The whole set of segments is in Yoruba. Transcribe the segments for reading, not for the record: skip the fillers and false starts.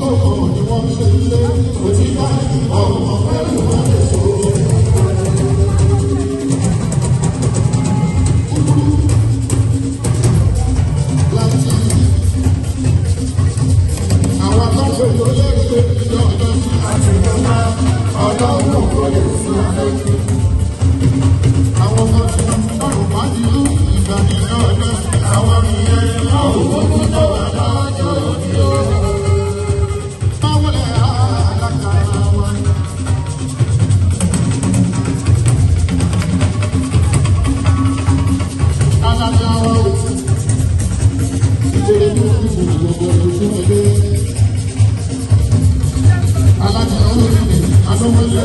Tó kàn ní wọ́n ṣe ilé òtítọ́ ọmọ pẹ̀lú wọn lè so. Láti àwọn tó ṣe tó lẹ́rìí lọ́dọ̀ sí àti lọ́dọ̀ ọlọ́run kò lè fún ọ lójú. Àwọn kan tí ọ̀rùn bá ti lú ìgbà ní lọ́dọ̀ àwọn ìyẹn lọ́wọ́ tó tó wà lọ́jọ́ òní o. Báwo lẹ alága wa? Alága wa o. Ìbéèrè ní ìlú gbogbo ojú ẹgbẹ́. Alága orílẹ̀ Adówólé.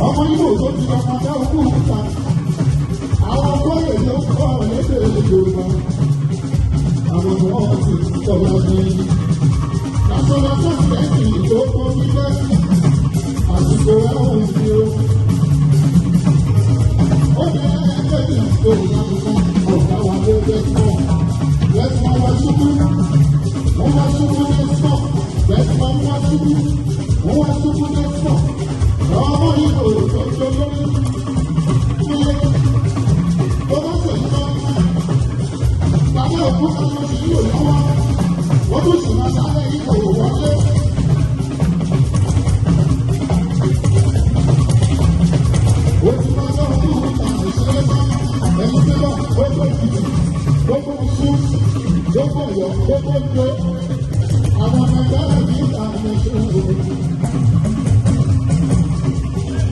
Ọmọ Ìgbò tó ti lọ máa dá ogún òkúta. Àwọn ọgọ́rẹ̀ ló ń kọ́ lédè Yorùbá. Àwọn ni wọ́n ti sọ̀rọ̀ ní. Lásọ̀rọ̀ tó tẹ̀sí tó kọ́ nílẹ̀. Àsìkò ẹ̀hún ni o. Ó ní ẹgbẹ́ tí Yorùbá tuntun ọ̀gá wa ló Desmond. Desmond wá ṣubú. Wọ́n wá ṣubú Desmond. Desmond wá ṣubú. Wọ́n wá ṣubú Desmond. Ọmọ Ìgbò tó tó lórí. Kúlé. Tó bá sì ń lọ. Bàbá òkú kan ló ṣì ń lò lọ́wọ́. Wọ́n tún sì máa sáré ìbò wọlé. Ó ti máa lọ sí ìta ìṣeré tán. Ẹ̀yin tí lọ, gbogbo ìdìbò, gbogbo iṣu, gbogbo ọ̀yọ́, gbogbo ìgbó. Àwọn ọmọ ẹgbẹ́ rẹ̀ ní ìta ìṣòro.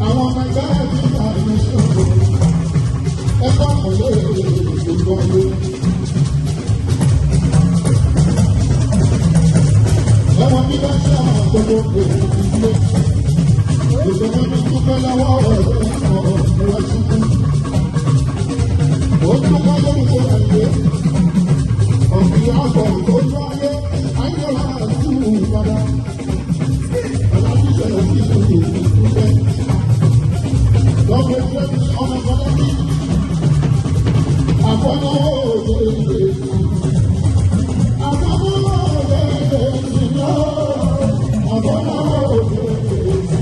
Àwọn ọmọ ẹgbẹ́ rẹ̀ ní ìta ìṣòro. Ẹgbẹ́ ọ̀pọ̀lọ́ gbogbo ayé. Ẹ̀wọ̀n bí bá ṣe àwọn gbogbo èèyàn ti gbé. Ìṣòro ní dúpẹ́ lọ́wọ́ ọ̀rẹ́ ọ̀rẹ́. wá ṣubú. Ó tún ká lórúkọ ẹ̀yẹ. Ọ̀gbìn àgbọ̀ tó tó ayé, ayé wá sí ìpadà. Ọ̀làjíṣẹ́ sí ìlú ìfúnṣẹ́. Lọ́pọ̀ ìjẹ́ ọmọ Bọ́lájí. Àfọwọ́ òde ìdè. Àfọwọ́ òde ìdè ìlú. Àfọwọ́ òde ìdè ìlú.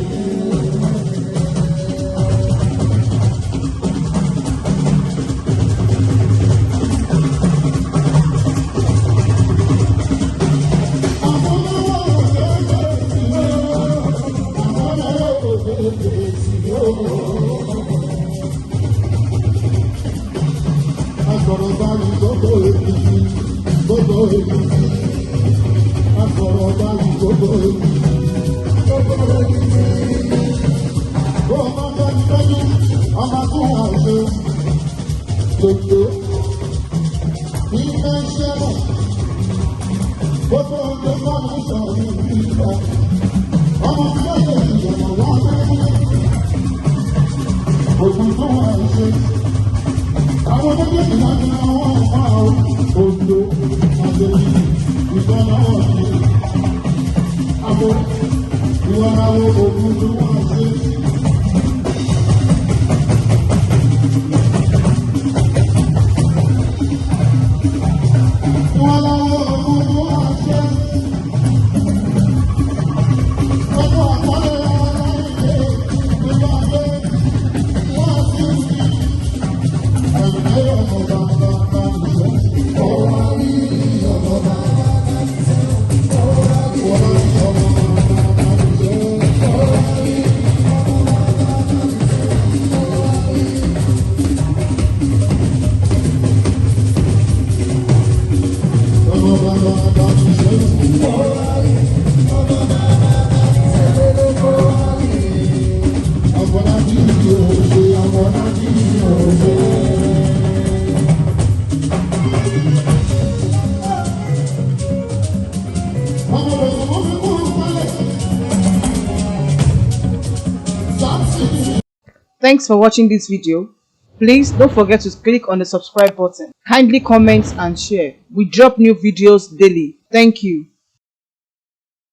Agbọ̀rọ̀ bá mi gbogbo èkìtì, gbogbo èkìtì. Agbọ̀rọ̀ bá mi gbogbo èkìtì, gbogbo èkìtì. Bó o máa bá mi tọ́jú, ọmọ tó wà ṣe. Gbogbo ilé iṣẹ́ náà, gbogbo ọjọ́ bá mi sọ̀rọ̀ nígbà. Ọmọ tí ó ṣe ìyẹ̀wò wá lẹ́yìn. Ògùn tó wà ṣe. Àwọn méjèèjì láti ra wọn pa Ondo àtẹ̀yìn ìtọ́nà ọ̀sìn. Àbò ìwọ̀nàwó ògùn tó wà ṣe. Ìwọ̀nàwó ògùn tó wà ṣe. Gbogbo àkọọ́lẹ̀ aláìlé nígbà pé wọ́n sì ń ẹ̀yìn ọmọ bàbá bá mi sọ. Ọ̀rọ̀ rí ọmọ bàbá. Ọ̀rọ̀ rí ọmọ bàbá bá mi sọ. Ọmọ bàbá bá mi sọ. Àfọlábí yóò ṣe, Àfọlábí yóò ṣe. Ọmọ bẹ̀rẹ̀ mọ́ fi kúrú pálẹ̀. Samson. Thanks for watching this video. Please don't forget to click on the subscribe button. Kindly comment and share. We drop new videos daily. Thank you.